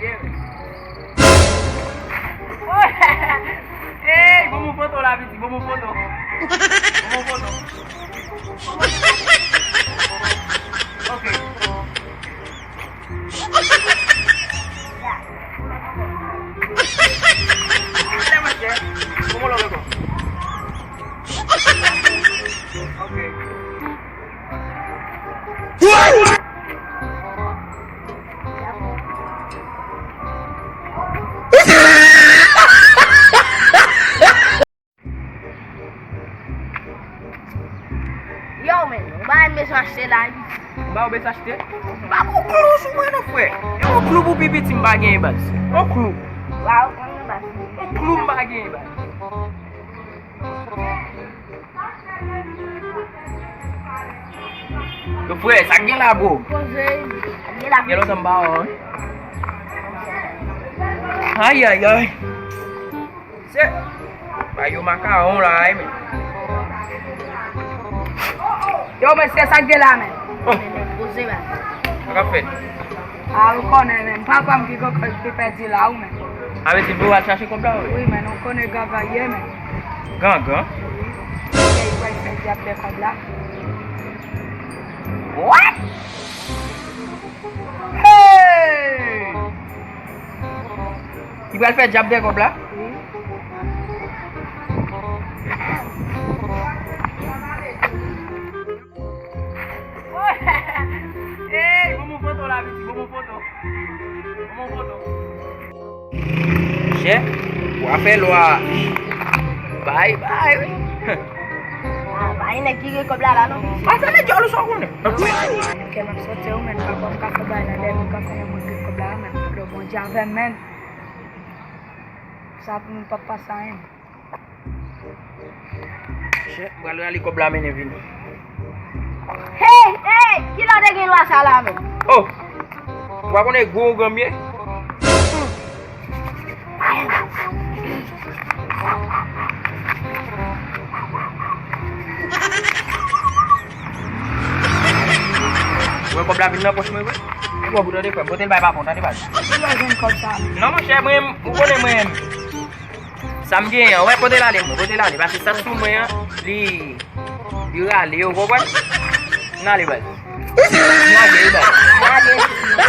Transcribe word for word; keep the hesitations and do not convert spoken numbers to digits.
Ey, ban m yon foto la, piti, ban m yon foto. Ban m yon foto. Ok. Lè mwen fè, ban m yon lòt ankò. Ok. Yo, men, yon bagay m bezwen achte la, wi. Yon bagay ou bezwen achte? M pa gon klou sou mwen non, frè. E yon klou pou pi piti m pa genyen, baz. Yon klou. Wa, ou konn nan baz. Yon klou m pa genyen, baz. Yo, frè, sa k gen la, bro? Poze, sa k gen la? Gen lontan m pa wè w, wi. Ayayay. Se, ba yo makawon la, wi, men. Yo, mesye, sa k gen la, men? Oh. Poze, ba. Sa k ap fèt? A, ou konnen, men. Papa m ki gon kòb ki pèdi la, wi, men. A, vle di, bro, al chache kòb la, wi. Wi, men, ou konnen gava ye, men. Gangan? Wi. Li pral fè dyab de kòb la. What? Hey! Li pral fè dyab de kòb la? Wi. Ey, ban m yon foto la, piti, ban m yon foto. Ban m yon foto. Chè, w a fè lwa. Bay, bay, wi. A, bay nèg ki gen kòb la, la, non. A, fè nèg djòl ou sa w konnen. Kè m ap sòti, ou menm, pa kòm ka fè bay nan dèyè, m ka konnen mwen gen kòb la, menm. Lè Bondye avè m, menm. Sa pou nou p ap pase anyen. Chè, m pral rale kòb la mennen vini. Hey, hey, kilè w te gen lwa sa la menm? Oh! Ou pa konnen gwo ougan m ye? Ou wè kòb la vin nan pòch mwen vre? Ou wè pou tande frè m, pote l bay patwon, tande baz. Kilè w jwenn kòb sa menm? Non, monchè, mwen, ou konnen mwen, Sa m genyen an, wè, pote l ale, mwen, pote l ale. Paske sa k sou mwen an, li, li rale, ou konprann? N ale, baz. N ale, baz. N ale.